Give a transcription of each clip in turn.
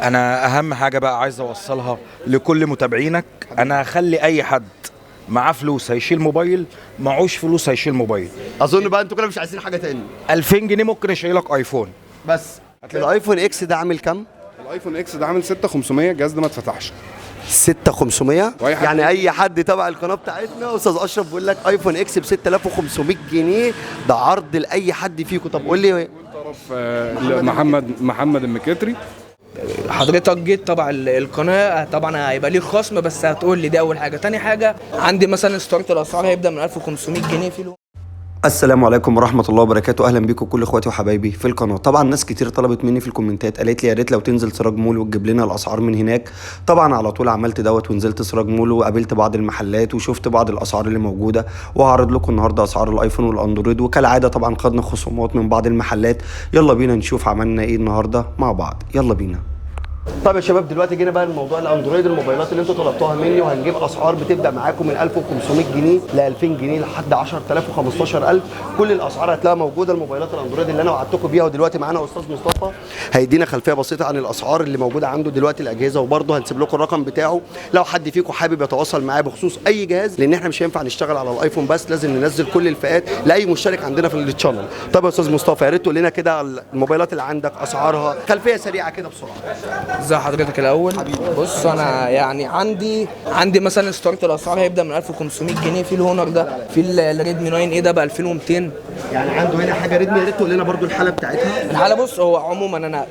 انا اهم حاجة بقى عايز اوصلها لكل متابعينك، انا هخلي اي حد معاه فلوس هيشيل موبايل، معهوش فلوس هيشيل موبايل. اظن بقى انتوا كده مش عايزين حاجة تاني. 2000 جنيه ممكن يشيلك ايفون. بس الايفون اكس ده عامل كام؟ الايفون اكس ده عامل 6500، الجهاز ده ما اتفتحش. 6500. وأي حد- يعني اي حد تبع القناة بتاعتنا، استاذ اشرف بيقول لك ايفون اكس ب 6500 جنيه، ده عرض لاي حد فيكم. طب قول لي طرف محمد المكتري. حضرتك جيت تبع القناة طبعا هيبقى ليه خصم، بس هتقول لي دي اول حاجة. تاني حاجة عندي مثلا start الاسعار هيبدا من 1500 جنيه في لو. السلام عليكم ورحمة الله وبركاته، أهلا بيكم كل إخواتي وحبايبي في القناة. طبعا ناس كتير طلبت مني في الكومنتات، قالت لي يا ريت لو تنزل سراج مول وتجيب لنا الأسعار من هناك. طبعا على طول عملت دوت ونزلت سراج مول وقابلت بعض المحلات وشفت بعض الأسعار اللي موجودة، وهعرض لكم النهاردة أسعار الآيفون والأندرويد، وكالعادة طبعا خدنا خصومات من بعض المحلات. يلا بينا نشوف عملنا إيه النهاردة مع بعض، يلا بينا. طب يا شباب دلوقتي جينا بقى لموضوع الاندرويد، الموبايلات اللي انتوا طلبتوها مني، وهنجيب اسعار بتبدا معاكم من 1500 جنيه ل 2000 جنيه لحد 10000 و15000، كل الاسعار هتلاقيها موجودة. الموبايلات الاندرويد اللي انا وعدتكم بيها، ودلوقتي معانا استاذ مصطفى هيدينا خلفية بسيطة عن الاسعار اللي موجودة عنده دلوقتي الاجهزة، وبرضه هنسيب لكم الرقم بتاعه لو حد فيكم حابب يتواصل معاه بخصوص اي جهاز، لان احنا مش هينفع نشتغل على الايفون بس، لازم ننزل كل الفئات لاي مشترك عندنا في ال channel. طب يا استاذ مصطفى يا ريت تقول لنا كده الموبايلات اللي عندك اسعارها، خلفية سريعة كده بسرعة. ازي حضرتك الاول؟ بص انا يعني عندي مثلا start الاسعار هيبدا من 1500 جنيه في الهونر ده، في الريدمي 9 ايه ده ب 2200. يعني عنده هنا حاجة ريدمي، يا ريت تقول لنا برضو الحالة بتاعتها. الحالة بص هو عموما انا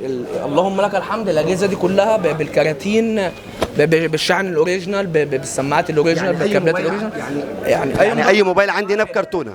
اللهم لك الحمد الاجهزة دي كلها بالكراتين، بالشحن ال original، بالسماعات ال original، يعني أي بالكابلات موبايل ال original. يعني يعني اي موبايل عندي هنا بكرتونه،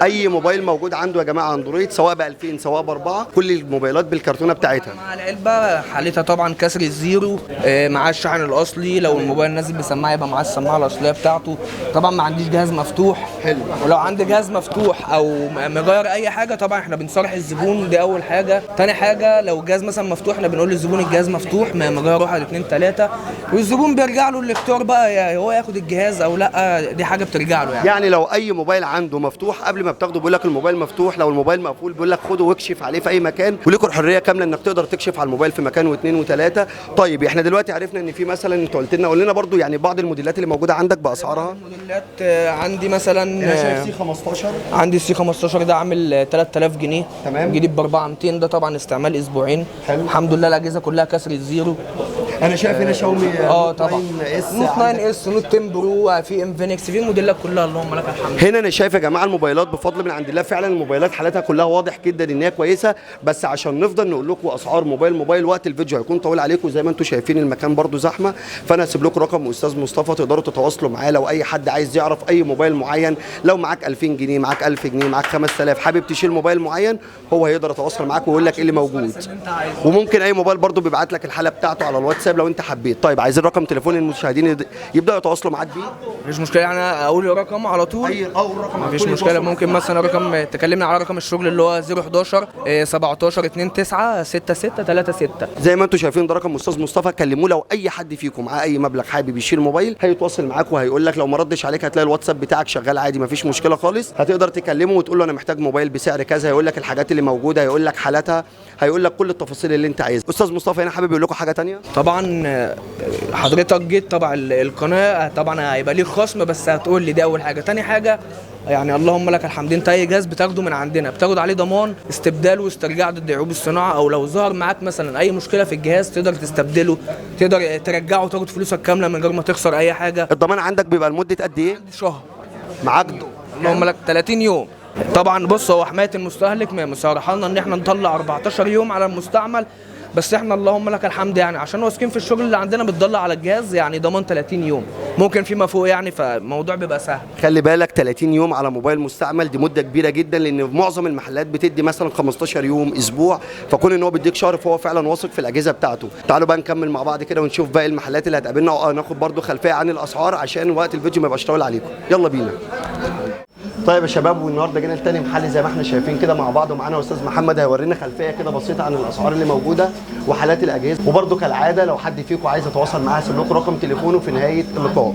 اي موبايل موجود عنده يا جماعة اندرويد سواء ب 2000 سواء ب 4، كل الموبايلات بالكرتونه بتاعتها. مع العلبة حالتها طبعا كسر الزيرو، معاه الشحن الاصلي، لو الموبايل نازل بسماعه يبقى معاه السماعة الاصلية بتاعته. طبعا ما عنديش جهاز مفتوح. حلو. ولو عندي جهاز مفتوح او مغير اي حاجة طبعا احنا بنصارح الزبون، دي اول حاجة. تاني حاجة لو الجهاز مثلا مفتوح احنا بنقول للزبون الجهاز مفتوح، مغير 1 2 3، والزبون بيرجع له الاختيار بقى، يا هو ياخد الجهاز او لا، دي حاجة بترجع له يعني. يعني لو اي موبايل عنده مفتوح قبل ما بتاخده بيقول لك الموبايل مفتوح، لو الموبايل مقفول بيقول لك خده واكشف عليه في اي مكان، وليكوا الحرية كاملة انك تقدر تكشف على الموبايل في مكان واثنين وثلاثة. طيب احنا دلوقتي عرفنا ان في مثلا، انت قلت لنا قول لنا برضو يعني بعض الموديلات اللي موجودة عندك باسعارها. الموديلات عندي مثلا انا شايف سي 15. عندي السي 15 ده عامل 3000 جنيه. تمام. جديد ب 4200، ده طبعا استعمال اسبوعين. حلو. الحمد لله الاجهزة كلها كسر الزيرو. انا شايف هنا شاومي طبعا 9 اس، نوت 9 اس، نوت 10 برو، في انفينكس، في الموديلات كلها اللهم لك الحمد. هنا انا شايف يا جماعة الموبايلات بفضل من عند الله، فعلا الموبايلات حالتها كلها واضح جدا ان هي كويسة، بس عشان نفضل نقول لكم اسعار موبايل موبايل وقت الفيديو هيكون طويل عليكم، زي ما انتم شايفين المكان برده زحمة، فانا هسيب لكم رقم استاذ مصطفى تقدروا تتواصلوا معاه لو اي حد عايز يعرف اي موبايل معين. لو معاك 2000 جنيه، معاك 1000 جنيه، معاك 5000، حابب تشيل موبايل معين، هو هيقدر يتواصل معاك ويقول لك ايه اللي موجود. وممكن اي موبايل برده بيبعت لك الحالة بتاعته على الواتساب لو انت حبيت. طيب عايزين رقم تليفون المشاهدين يبداوا يتواصلوا معاك بيه. مفيش مشكلة، يعني اقول رقم على طول. اي او رقم مفيش مشكلة، ممكن مثلا رقم تكلمنا على رقم الشغل اللي هو 011 17 29 66 36. زي ما انتم شايفين ده رقم استاذ مصطفى، كلموه لو اي حد فيكم معاه اي مبلغ حابب يشيل موبايل هيتواصل معاك وهيقول لك. لو ما ردش عليك هتلاقي الواتساب بتاعك شغال عادي مفيش مشكلة خالص، هتقدر تكلمه وتقول له انا محتاج موبايل بسعر كذا، هيقول لك الحاجات اللي موجودة، هيقول لك حالتها، هيقول لك كل التفاصيل اللي انت عايزها. استاذ مصطفى هنا حابب يقول لكم حاجة ثانية. طبعا حضرتك جيت تبع القناة طبعا هيبقى ليه خصم، بس هتقول لي دي اول حاجة. تاني حاجة يعني اللهم لك الحمد، انت اي جهاز بتاخده من عندنا بتاخد عليه ضمان استبدال واسترجاع ضد عيوب الصناعة، او لو ظهر معاك مثلا اي مشكلة في الجهاز تقدر تستبدله، تقدر ترجعه وتاخد فلوسك كاملة من غير ما تخسر اي حاجة. الضمان عندك بيبقى لمدة قد ايه؟ شهر. معاك اللهم لك 30 يوم. طبعا بص هو حماية المستهلك مسرحه لنا ان احنا نطلع 14 يوم على المستعمل، بس احنا اللهم لك الحمد يعني عشان واثقين في الشغل اللي عندنا بتضل على الجهاز يعني ضمان 30 يوم، ممكن فيما فوق يعني، فالموضوع بيبقى سهل. خلي بالك 30 يوم على موبايل مستعمل دي مده كبيرة جدا، لان معظم المحلات بتدي مثلا 15 يوم، اسبوع، فكون ان هو بيديك شهر فهو فعلا واثق في الاجهزة بتاعته. تعالوا بقى نكمل مع بعض كده ونشوف باقي المحلات اللي هتقابلنا، وناخد برضو خلفية عن الاسعار عشان وقت الفيديو ما يبقاش طويل عليكم. يلا بينا. طيب يا شباب، والنهارده جينا لتاني محل زي ما احنا شايفين كده مع بعض، ومعانا استاذ محمد هيورينا خلفية كده بسيطة عن الاسعار اللي موجودة وحالات الاجهزة، وبرده كالعادة لو حد فيكم عايز يتواصل معاه هسيب لكم رقم تليفونه في نهاية اللقاء.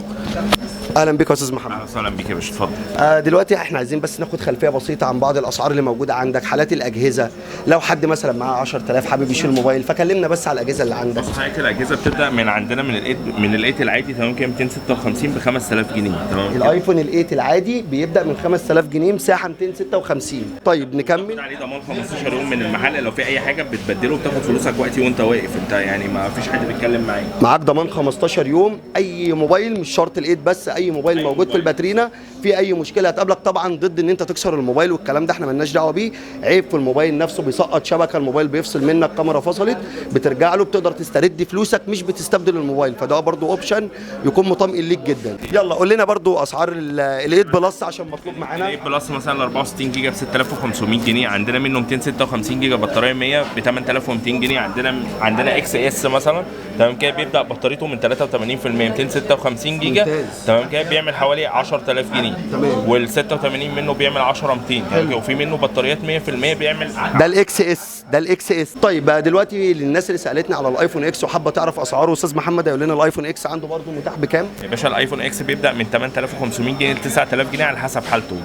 اهلا بك يا استاذ محمد. اهلا وسهلا بيك يا باشا، اتفضل. دلوقتي احنا عايزين بس ناخد خلفية بسيطة عن بعض الاسعار اللي موجودة عندك، حالات الاجهزة، لو حد مثلا معاه 10000 حابب يشيل موبايل، فكلمنا بس على الاجهزة اللي عندك. بص حضرتك، الاجهزة بتبدا من عندنا من ال eight، من ال eight العادي، تمام كده، 256 ب 5000 جنيه، تمام كده؟ ال iPhone ال 8 العادي بيبدا من 5000 جنيه، مساحة 256. طيب نكمل. عليه ضمان 15 يوم من المحل، لو في اي حاجة بتبدله وبتاخد فلوسك وقتي وانت واقف، انت يعني ما فيش حد بيتكلم معاك. معاك ضمان 15 يوم، اي موبايل، مش شرط ال eight بس، اي موبايل أي موجود في موبايل. الباترينا في اي مشكلة هتقابلك، طبعا ضد ان انت تكسر الموبايل والكلام ده احنا مالناش دعوه بيه. عيب في الموبايل نفسه، بيسقط شبكة، الموبايل بيفصل منك، كاميرا فصلت، بترجع له، بتقدر تسترد فلوسك، مش بتستبدل الموبايل، فده برضو option يكون مطمئن ليك جدا. يلا قول لنا برضو اسعار ال 8 Plus عشان مطلوب معانا. ال 8 Plus مثلا 64 جيجا ب 6500 جنيه، عندنا منه 256 جيجا بطارية 100 ب 8200 جنيه. عندنا XS مثلا، تمام كده، بيبدا بطاريته من 83% 256 جيجا، ممتاز. تمام كده، بيعمل حوالي 10000 جنيه. تمام. وال 86 منه بيعمل 10200، تمام كده، وفي منه بطاريات 100% بيعمل ده ال XS، ده ال XS. طيب بقى دلوقتي للناس اللي سالتني على ال iPhone X وحابة تعرف اسعاره، استاذ محمد هيقول لنا ال iPhone X عنده برضو متاح بكام؟ يا باشا ال iPhone X بيبدا من 8500 جنيه ل 9000 جنيه على حسب حالته،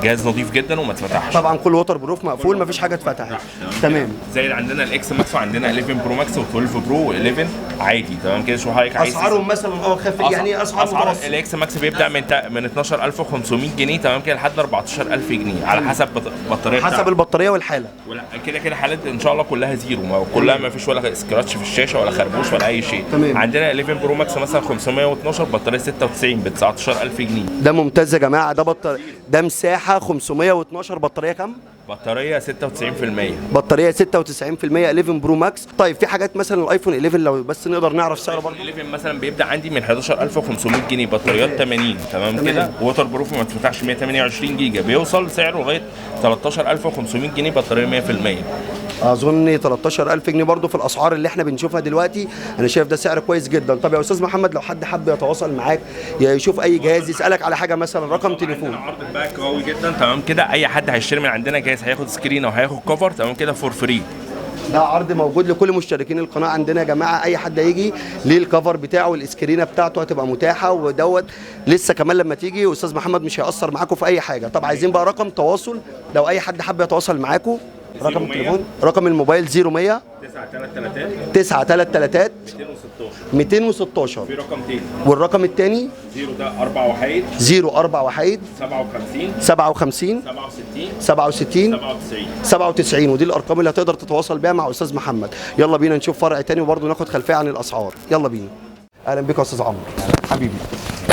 جهاز نظيف جدا وما اتفتحش. طبعا كل waterproof مقفول، مفيش حاجة اتفتحت. تمام. زي عندنا ال X Max، وعندنا 11 Pro Max و12 Pro و11 عادي، تمام كده. شو حضرتك عايز؟ اسعارهم مثلا خف يعني اسعار متوسط. ال X Max بيبدا من 12500 جنيه، تمام كده، لحد 14000 جنيه على حسب بطارية حسب بتاعته. البطارية والحالة. كده كده حالات ان شاء الله كلها zero، ما كلها ما فيش ولا scratch في الشاشة ولا خربوش ولا اي شيء. تمام. عندنا 11 Pro Max مثلا 512 بطارية 96 ب 19000 جنيه. ده ممتاز يا جماعة، ده بطارية، ده مساحة 512، بطارية كام؟ بطارية 96%. بطارية 96% 11 Pro Max. طيب في حاجات مثلا ال iPhone 11 لو بس نقدر نعرف سعره برضه؟ 11 مثلا بيبدا عندي من 11500 جنيه، بطاريات 80، تمام كده، waterproof ما اتفتحش، 128 جيجا، بيوصل سعره لغاية 13500 جنيه، بطارية 100%. اظن 13000 جنيه برضو في الاسعار اللي احنا بنشوفها دلوقتي، انا شايف ده سعر كويس جدا. طب يا استاذ محمد لو حد حب يتواصل معاك، يشوف اي جهاز، يسالك على حاجة مثلا، رقم تليفون. عندنا عرض بقى قوي جدا، تمام كده، اي حد هيشتري من عندنا جهاز هياخد screen او هياخد cover، تمام كده، for free. ده عرض موجود لكل مشتركين القناة عندنا يا جماعة، اي حد هيجي ليه ال cover بتاعه والاسكرينه بتاعته هتبقى متاحة، ودوت لسه كمان لما تيجي استاذ محمد مش هيأثر معاكم في اي حاجة. طب عايزين بقى رقم تواصل لو اي حد حب يتواصل معاكم. رقم التليفون، رقم الموبايل 0100 933 933 216. 216. في رقم تاني. والرقم الثاني؟ 0 ده 4 وحيد. 04 وحيد. 57. 57. 67. 67. 97. 97. ودي الارقام اللي هتقدر تتواصل بيها مع استاذ محمد. يلا بينا نشوف فرع تاني وبرضه ناخد خلفية عن الاسعار. يلا بينا. اهلا بك يا استاذ عمرو. حبيبي.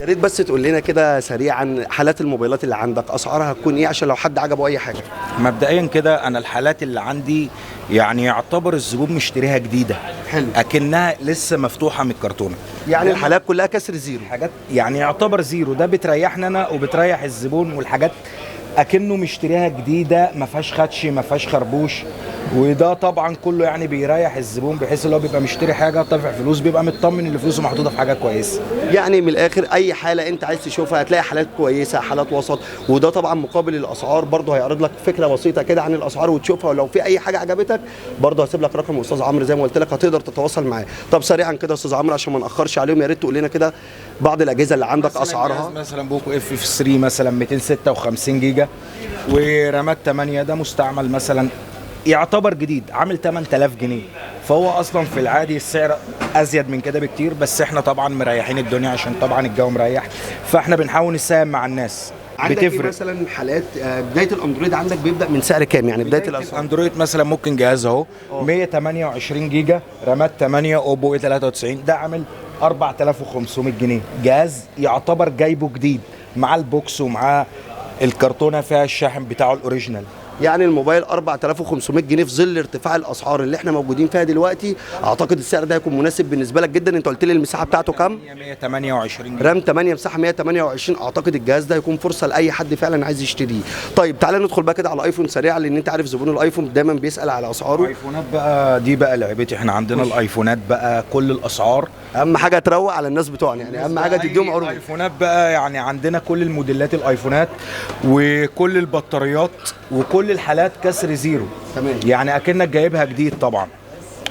يا ريت بس تقول لنا كده سريعا حالات الموبايلات اللي عندك، اسعارها هتكون ايه، عشان لو حد عجبه اي حاجة. مبدئيا كده انا الحالات اللي عندي يعني يعتبر الزبون مشتريها جديدة. حلو. اكنها لسه مفتوحة من الكرتونه. يعني الحالات كلها كسر zero. حاجات يعني يعتبر zero، ده بتريحنا انا وبتريح الزبون، والحاجات اكنه مشتريها جديدة، ما فيهاش خدش، ما فيهاش خربوش، وده طبعا كله يعني بيريح الزبون، بحيث ان هو بيبقى مشتري حاجة دافع فلوس، بيبقى مطمن ان فلوسه محطوطة في حاجة كويسة. يعني من الاخر اي حاله انت عايز تشوفها هتلاقي حالات كويسة، حالات وسط، وده طبعا مقابل الاسعار. برضه هيعرض لك فكرة بسيطة كده عن الاسعار وتشوفها، ولو في اي حاجة عجبتك برضه هسيب لك رقم استاذ عمرو زي ما قلت لك هتقدر تتواصل معاه. طب سريعا كده يا استاذ عمرو عشان ما ناخرش عليهم، يا ريت تقول لنا كده بعض الاجهزة اللي عندك اسعارها. مثلا Poco F 3 مثلا 256 جيجا ورامات 8، ده مستعمل مثلا يعتبر جديد، عامل 8000 جنيه، فهو اصلا في العادي السعر ازيد من كده بكتير، بس احنا طبعا مريحين الدنيا عشان طبعا الجو مريح، فاحنا بنحاول نساهم مع الناس. عندك إيه بتفرق مثلا حالات بداية ال Android عندك بيبدا من سعر كام؟ يعني بداية الاسعار. ال Android مثلا ممكن جهاز اهو 128 جيجا رامات 8 Oppo A 93، ده عامل 4500 جنيه، جهاز يعتبر جايبه جديد مع ال box ومعاه الكرتونه فيها الشاحن بتاعه ال original. يعني الموبايل 4500 جنيه في ظل ارتفاع الاسعار اللي احنا موجودين فيها دلوقتي، اعتقد السعر ده هيكون مناسب بالنسبة لك جدا. انت قلت لي المساحة بتاعته كام؟ 128 جيجا. RAM 8 مساحة 128. اعتقد الجهاز ده هيكون فرصة لاي حد فعلا عايز يشتريه. طيب تعالى ندخل بقى كده على iPhone سريعا، لان انت عارف زبون ال iPhone دايما بيسال على اسعاره. ايفونات بقى دي بقى لعبتي، احنا عندنا الايفونات بقى كل الاسعار. اهم حاجة تروق على الناس بتوعنا، يعني اهم حاجة تديهم عروض. ايفونات بقى يعني عندنا كل الموديلات الايفونات وكل البطاريات وكل الحالات كسر zero. تمام. يعني اكنك جايبها جديد طبعا.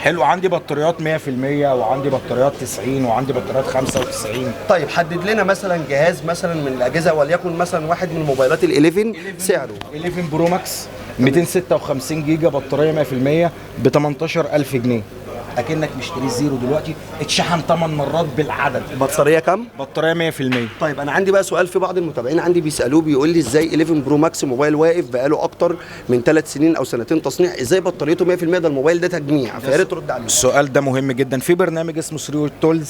حلو، عندي بطاريات 100% وعندي بطاريات 90 وعندي بطاريات 95. طيب حدد لنا مثلا جهاز مثلا من الاجهزة، وليكن مثلا واحد من موبايلات ال 11 سعره 11 Pro Max 256 جيجا بطارية 100% ب 18000 جنيه، اكنك مشتري zero دلوقتي، اتشحن 8 مرات بالعدد. بطارية كام؟ بطارية 100%. طيب انا عندي بقى سؤال، في بعض المتابعين عندي بيسالوه بيقول لي ازاي 11 Pro Max موبايل واقف بقاله اكتر من 3 سنين او سنتين تصنيع، ازاي بطاريته 100%؟ ده الموبايل ده تجميع، فيا ريت ترد عليه. السؤال ده مهم جدا. في برنامج اسمه 3uTools،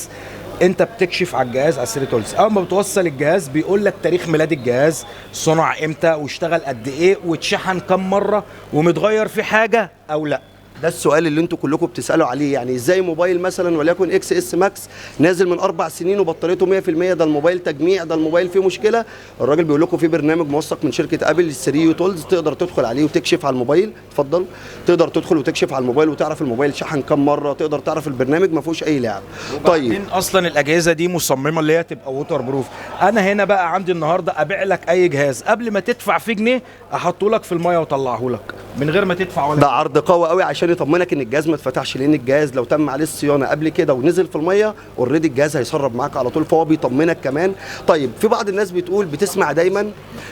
انت بتكشف على الجهاز على 3uTools، اول ما بتوصل الجهاز بيقول لك تاريخ ميلاد الجهاز، صنع امتى، واشتغل قد ايه، واتشحن كم مرة، ومتغير فيه حاجة او لا. ده السؤال اللي انتوا كلكم بتسالوا عليه، يعني ازاي موبايل مثلا وليكن XS Max نازل من 4 سنين وبطاريته 100%، ده الموبايل تجميع، ده الموبايل فيه مشكلة. الراجل بيقول لكم في برنامج موثق من شركة ابل 3uTools، تقدر تدخل عليه وتكشف على الموبايل. اتفضل، تقدر تدخل وتكشف على الموبايل وتعرف الموبايل شحن كم مرة، تقدر تعرف البرنامج ما فيهوش اي لعب. طيب اصلا الاجهزة دي مصممه اللي هي تبقى waterproof. انا هنا بقى عندي النهارده ابيع لك اي جهاز قبل ما تدفع فيه جنيه، احطه لك في المية واطلعه لك من غير ما تدفع ولا. ده عرض قوي قوي عشان يطمنك ان الجهاز ما اتفتحش، لان الجهاز لو تم عليه الصيانة قبل كده ونزل في المية already الجهاز هيسرب معاك على طول، فهو بيطمنك كمان. طيب في بعض الناس بتقول، بتسمع دايما،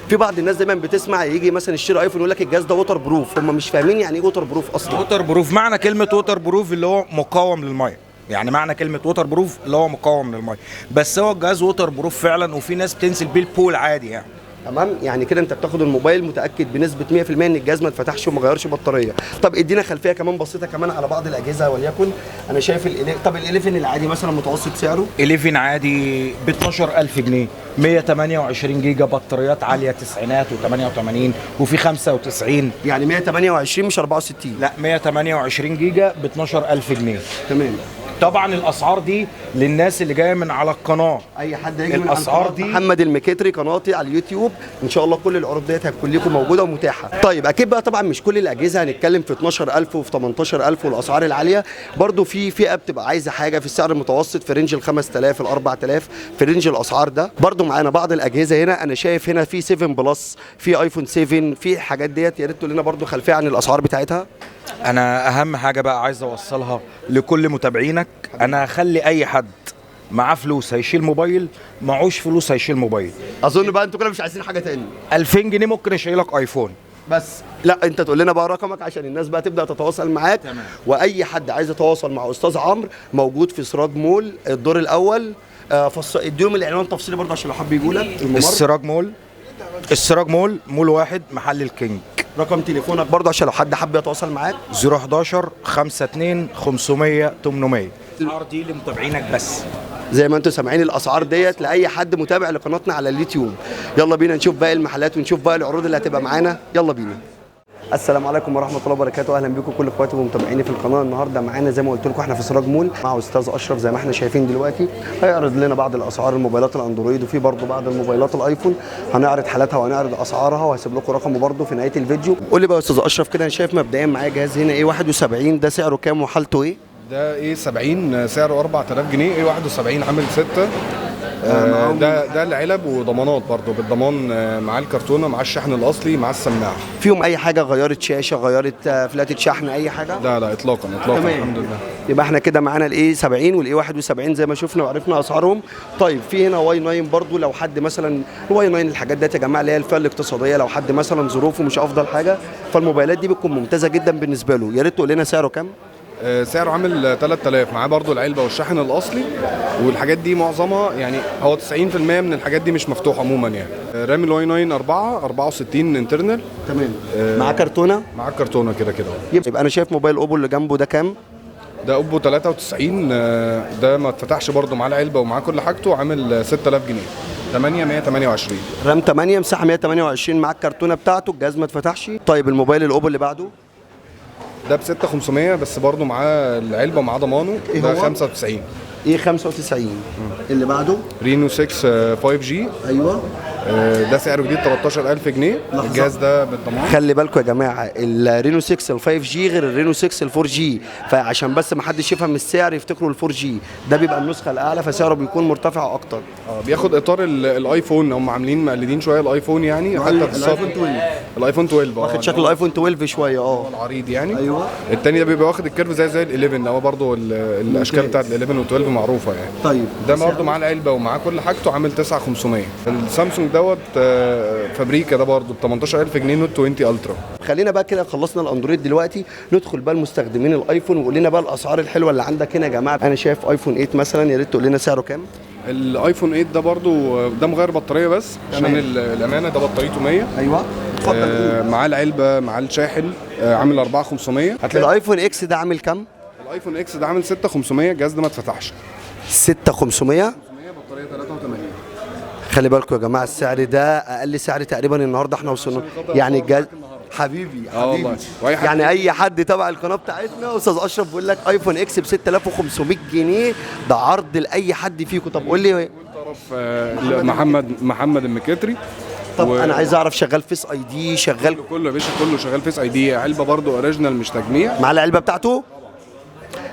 في بعض الناس دايما بتسمع يجي مثلا يشتري ايفون يقول لك الجهاز ده waterproof، هم مش فاهمين يعني ايه waterproof اصلا. waterproof، معنى كلمة waterproof اللي هو مقاوم للمية، يعني معنى كلمة waterproof اللي هو مقاوم للمية، بس هو الجهاز waterproof فعلا، وفي ناس بتنزل بيه ال pool عادي يعني. تمام، يعني كده انت بتاخد الموبايل متاكد بنسبة 100% ان الجهاز ما اتفتحش وما غيرش بطارية. طب ادينا خلفية كمان بسيطة كمان على بعض الاجهزة، وليكن انا شايف طب ال11 العادي مثلا متوسط سعره؟ 11 عادي ب 12000 جنيه، 128 جيجا، بطاريات عالية تسعينات و88 وفي 95. يعني 128 مش 64؟ لا، 128 جيجا ب 12000 جنيه. تمام. طبعا الاسعار دي للناس اللي جاية من على القناة، اي حد هيجي من الاسعار دي محمد المكيتري قناتي على اليوتيوب، ان شاء الله كل العروض ديت هتكون لكم موجودة ومتاحه. طيب اكيد بقى طبعا مش كل الاجهزة هنتكلم في 12000 وفي 18000 والاسعار العالية، برده في فئة بتبقى عايزه حاجة في السعر المتوسط في range ال 5000 ال 4000 في range الاسعار ده. برده معانا بعض الاجهزة هنا، انا شايف هنا في 7 Plus، في ايفون 7، في الحاجات ديت، يا ريت تقول لنا برده خلفية عن الاسعار بتاعتها. انا اهم حاجة بقى عايز اوصلها لكل متابعينك، انا هخلي اي حد معاه فلوس هيشيل موبايل، معهوش فلوس هيشيل موبايل. اظن بقى انتوا كده مش عايزين حاجة تاني. 2000 جنيه ممكن اشيلك ايفون بس. لا انت تقول لنا بقى رقمك عشان الناس بقى تبدا تتواصل معاك. تمام. واي حد عايز يتواصل مع استاذ عمرو موجود في سراج مول الدور الاول. اديهم العنوان تفصيلي برضه عشان لو حب يجوا لك. السراج مول، السراج مول، مول واحد، محل الكينج. رقم تليفونك برضه عشان لو حد حب يتواصل معاك. 011 52 500 800. الاسعار دي لمتابعينك بس، زي ما انتم سامعين الاسعار ديت لاي حد متابع لقناتنا على اليوتيوب. يلا بينا نشوف باقي المحلات ونشوف باقي العروض اللي هتبقى معانا، يلا بينا. السلام عليكم ورحمة الله وبركاته، اهلا بكم كل اخواتي ومتابعيني في القناة. النهارده معانا زي ما قلت لكم احنا في سراج مول مع استاذ اشرف، زي ما احنا شايفين دلوقتي هيعرض لنا بعض الاسعار الموبايلات الاندرويد، وفي برضه بعض الموبايلات الايفون هنعرض حالاتها وهنعرض اسعارها، وهسيب لكم رقمه برضه في نهاية الفيديو. قول لي بقى يا استاذ اشرف كده، انا شايف مبدئيا معايا جهاز هنا A71، ده سعره كام وحالته ايه؟ ده A70 سعره 4000 جنيه، A71 عامل 6. ده العلب وضمانات برضو، بالضمان مع الكرتونه، مع الشحن الاصلي، مع السماعة. فيهم اي حاجة؟ غيرت شاشة، غيرت فلاتة شحن، اي حاجة؟ لا لا اطلاقا اطلاقا، الحمد لله. يبقى احنا كده معانا ال A70 وال A71 زي ما شفنا وعرفنا اسعارهم. طيب في هنا Y9 برضو، لو حد مثلا Y9 الحاجات ديت يا جماعة اللي هي الفئة الاقتصادية، لو حد مثلا ظروفه مش افضل حاجة فالموبايلات دي بتكون ممتازة جدا بالنسبة له. يا ريت تقول لنا سعره كام؟ سعره عامل 3000، معاه برضو العلبة والشحن الاصلي والحاجات دي معظمها، يعني هو 90% من الحاجات دي مش مفتوح عموما يعني. RAM ال Y9 4 64 internal. تمام. معاه كرتونة؟ معاه كرتونة كده كده. يبقى انا شايف موبايل اوبو اللي جنبه ده كام؟ ده اوبو 93، ده ما اتفتحش برضو، معاه العلبة ومعاه كل حاجته، عامل 6000 جنيه، 8 128 RAM 8 مساحة 128، معاه الكرتونه بتاعته، الجهاز ما اتفتحش. طيب الموبايل الاوبو اللي بعده؟ ده ب 6500 بس برضه معاه العلبة ومعاه ضمانه. إيه ده هو؟ 95. A95. اللي بعده؟ Reno 6 5G. ايوه. ده سعره جديد 13000 جنيه. الجهاز ده بالضمان. خلي بالكم يا جماعة، ال Reno 6 ال 5G غير ال Reno 6 ال 4G، فعشان بس ما حدش يفهم السعر يفتكروا ال 4G ده بيبقى النسخة الاعلى، فسعره بيكون مرتفع اكتر. بياخد اطار ال iPhone، هم عاملين مقلدين شوية ال iPhone يعني، حتى في الصف ال iPhone 12. ال iPhone 12 واخد شكل ال iPhone 12 شوية. العريض يعني. ايوه. التاني ده بيبقى واخد ال curve زي ال 11، اللي هو برضه الاشكال بتاعت ال 11 و 12 معروفة يعني. طيب ده برضه معاه العلبة ومعاه كل حاجته، عامل 9500. السامسونج دوت فابريكا، ده برضه ب 18000 جنيه، Note 20 Ultra. خلينا بقى كده خلصنا ال Android، دلوقتي ندخل بقى المستخدمين ال iPhone، وقول لنا بقى الاسعار الحلوة اللي عندك هنا يا جماعة. انا شايف iPhone 8 مثلا، يا ريت تقول لنا سعره كام. ال iPhone 8 ده برضو ده مغير بطارية بس عشان الامانة، ده بطاريته 100. ايوه اتفضل. معاه العلبة معاه الشاحن، عامل 4500. هتلاقي ال iPhone X ده عامل كام؟ ال iPhone X ده عامل 6500، الجهاز ده ما اتفتحش. 6500 بطارية 83. خلي بالكم يا جماعة، السعر ده اقل سعر تقريبا النهارده احنا وصلنا يعني الجهاز. حبيبي حبيبي، يعني اي حد تبع القناة بتاعتنا، استاذ اشرف بيقول لك iPhone X ب 6500 جنيه، ده عرض لاي حد فيكم. طب قول لي طرف محمد المكتري. طب انا عايز اعرف شغال Face ID؟ شغال كله يا باشا، كله شغال Face ID، علبة برضو original مش تجميع، مع العلبة بتاعته.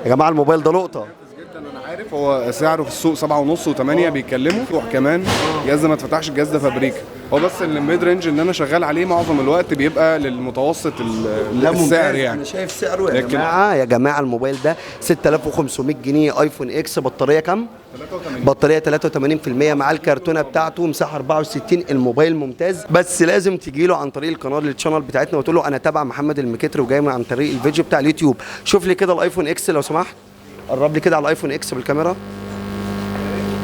يا جماعة الموبايل ده لقطة جدا، انا عارف هو سعره في السوق 7.5 و8 بيتكلموا. كمان الجهاز ده ما اتفتحش، الجهاز ده فابريكا. هو بس ال mid range اللي انا شغال عليه معظم الوقت بيبقى للمتوسط السعر يعني. انا شايف سعره يا جماعة، يا جماعة الموبايل ده 6500 جنيه، iPhone X، بطارية كام؟ 83. بطارية 83% مع الكرتونه بتاعته، مساحة 64. الموبايل ممتاز، بس لازم تجي له عن طريق القناة لل channel بتاعتنا وتقول له انا تابع محمد المكتري وجاي عن طريق الفيديو بتاع اليوتيوب. شوف لي كده ال iPhone X لو سمحت، قرب لي كده على ال iPhone X بالكاميرا.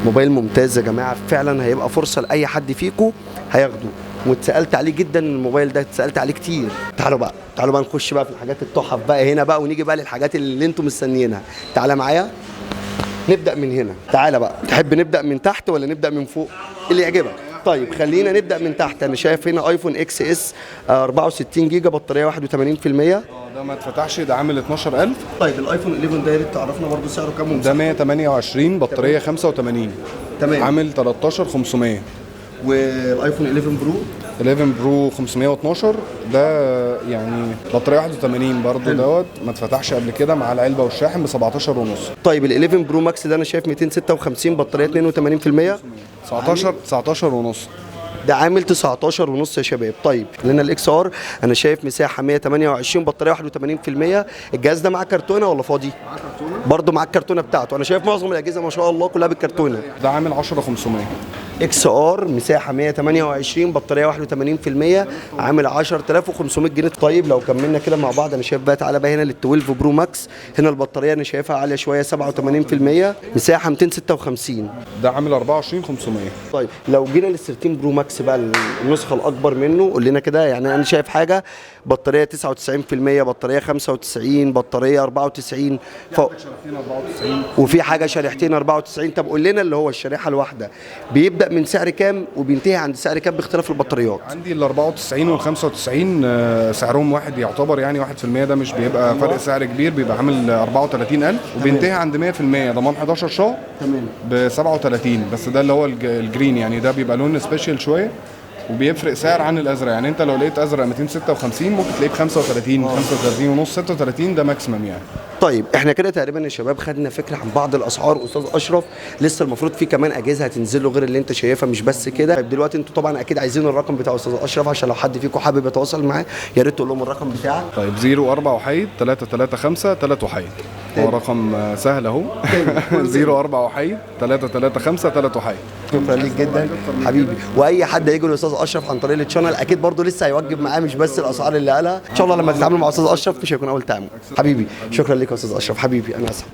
موبايل ممتاز يا جماعة، فعلا هيبقى فرصة لاي حد فيكم هياخده، واتسالت عليه جدا الموبايل ده، اتسالت عليه كتير. تعالوا بقى، تعالوا بقى نخش بقى في الحاجات التحف بقى هنا بقى، ونيجي بقى للحاجات اللي انتم مستنيينها. تعالى معايا نبدا من هنا. تعالى بقى، تحب نبدا من تحت ولا نبدا من فوق؟ اللي يعجبك. طيب خلينا نبدا من تحت. انا شايف هنا iPhone XS 64 جيجا، بطارية 81%. ده ما اتفتحش، ده عامل 12000. طيب ال iPhone 11 ده يا ريت تعرفنا برضه سعره كام؟ ده 128 بطارية 85. تمام. عامل 13500. وال iPhone 11 Pro؟ 11 Pro 512، ده يعني بطارية 81 برضه، دوت ما اتفتحش قبل كده، مع العلبة والشاحن ب 17.5. طيب ال 11 Pro Max ده انا شايف 256، بطارية 82%. 19.5. ده عامل 19.5 يا شباب. طيب لنا ال XR، انا شايف مساحة 128، بطارية 81%. الجهاز ده معاه كرتونة ولا فاضي؟ معاه كرتونة برضه، معاه الكرتونه بتاعته. انا شايف معظم الاجهزة ما شاء الله كلها بالكرتونه. ده عامل 10500. XR مساحة 128، بطارية 81%، عامل 10500 جنيه. طيب لو كملنا كده مع بعض، انا شايف بقى تعالى بقى هنا لل 12 Pro Max، هنا البطارية انا شايفها عالية شوية 87%، مساحة 256. ده عامل 24500. طيب لو جينا لل 13 Pro Max بقى، النسخة الاكبر منه، قول لنا كده. يعني انا شايف حاجة بطارية 99%، بطارية 95، بطارية 94، شريحتين 94، وفي حاجة شريحتين 94. طب قول لنا اللي هو الشريحة الواحدة بيبدا من سعر كام وبينتهي عند سعر كام باختلاف البطاريات؟ عندي ال 94 وال 95 سعرهم واحد يعتبر، يعني 1% ده مش بيبقى فرق سعر كبير، بيبقى عامل 34000 وبينتهي عند 100% ضمان 11 شهر. تمام. ب 37، بس ده اللي هو ال green يعني، ده بيبقى لون special شوية وبيفرق سعر عن الازرق. يعني انت لو لقيت ازرق 256 ممكن تلاقيه ب 35، 35 ونص، 36 ده maximum يعني. طيب احنا كده تقريبا يا شباب خدنا فكرة عن بعض الاسعار. استاذ اشرف لسه المفروض في كمان اجهزة هتنزل له غير اللي انت شايفها، مش بس كده. طيب دلوقتي انتوا طبعا اكيد عايزين الرقم بتاع استاذ اشرف عشان لو حد فيكم حابب يتواصل معاه، يا ريت تقول لهم الرقم بتاعك. طيب 04 وحيد 335 3 وحيد، هو رقم سهل اهو. 04 وحيد 335 3 وحيد. شكرا ليك جدا حبيبي. واي حد هيجي للاستاذ اشرف عن طريق ال channel اكيد برضه لسه هيوجب معاه، مش بس الاسعار اللي قالها. ان شاء الله لما تتعاملوا مع استاذ اشرف مش هيكون اول تعامل. حبيبي شكرا ليك يا استاذ اشرف، حبيبي انا اسف.